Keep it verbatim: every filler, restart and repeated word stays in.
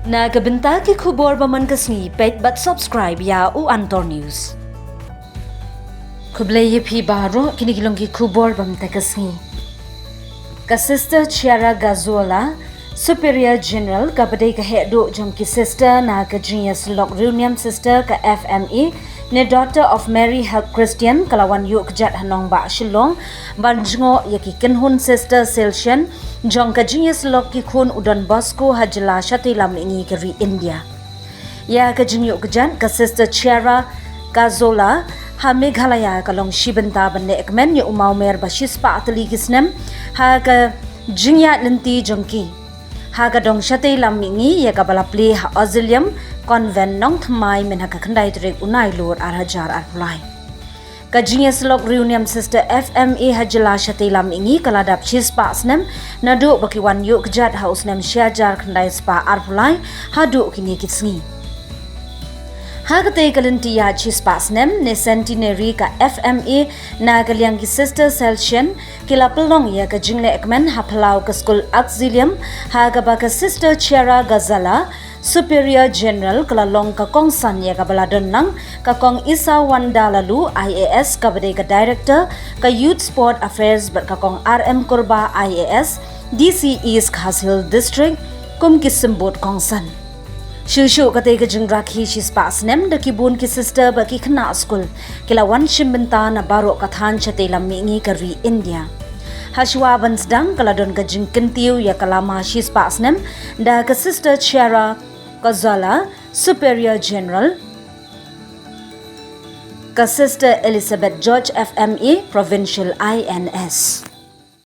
Na ka bynta ki khubor ba man ka sngi, peit bad subscribe ïa u Antor News. Khublei ïa phi baroh, kine ki long ki khubor ba mynta ka sngi. Ka Sister Chiara Gazzola, Superior General, kaba dei ka heh duh jong ki sister na ka jingïasyllok riewniam sister ka F M E, ne Daughter of Mary Help Christian, ka la wan ïuh kjat ha nongbah Shillong ban jngoh ïa ki kynhun sister Salesian jong ka jingïasyllok ki khun u Don Bosco ha jylla shatei lam mihngi ka ri India. Ïa ka jingïuh kjat ka Sister Chiara Gazzola ha Meghalaya ka long shi bynta ban leh kmen ïa u mawmer ba shispah tylli ki snem ha ka jingïaid lynti jong ki ha ka dong shatei lam mihngi, ïa kaba la plie ha Auxilium Convent, Nongthymmai, myn ha ka khyndai tarik u Nailur ar hajar arphew lai. Ka jingïasyllok riewniam sister F M E ha jylla shatei lam mihngi ka la dap shispah snem naduh ba ki wan ïuh kjat ha u snem shi hajar khyndai spah arphew lai haduh kine ki sngi. Ha katei ka lynti ïaid shispah snem ne centenary ka F M E, na ka liang ki Sister Salesian ki la pynlong ïa ka jingleh kmen ha phyllaw ka skul Auxilium, ha kaba ka Sister Chiara Gazzola, Superior General, ka la long ka kongsan ïa kaba la don lang ka Kong Isawanda Laloo, I A S, kaba dei ka Director ka Youth Sport Affairs, bad ka Kong R M Kurbah, I A S, D C East Khasi Hills District, kum ki symbud kongsan. Shuh shuh katei ka jingrakhe shispah snem, da ki bun ki sister bad ki khynnah skul ki la wan shim bynta na baroh ka thaiñ shatei lam mihngi ka ri India. Hashwa ban sdang ka la don ka jingkyntiew ïa ka lama shispah snem da ka Sister Chiara Gazzola, Superior General ka Sister Elizabeth George, F M E, Provincial I N S.